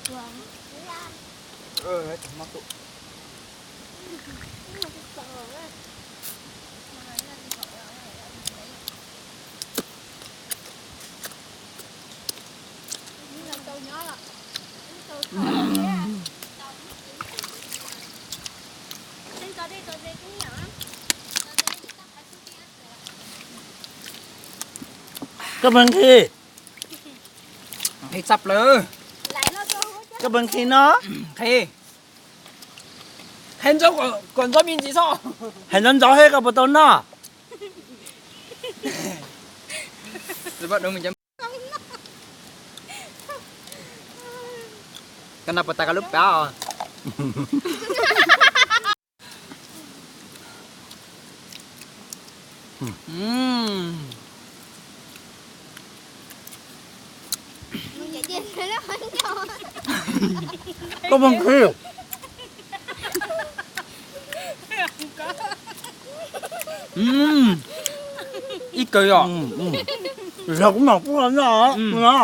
Ua, ua, koj puas nqhis? Nqhis tshaj plaws. Koj puas nqhis no? Nqhis. Hais ntxov kom ntxov me ntsis xwb. Hais ntxov ntxov thiab koj puas tau noj? Koj noj puas tas koj lub plab os? Koj puas nqhis? Ib kawg yom. Yog kuv mam pub los noj no.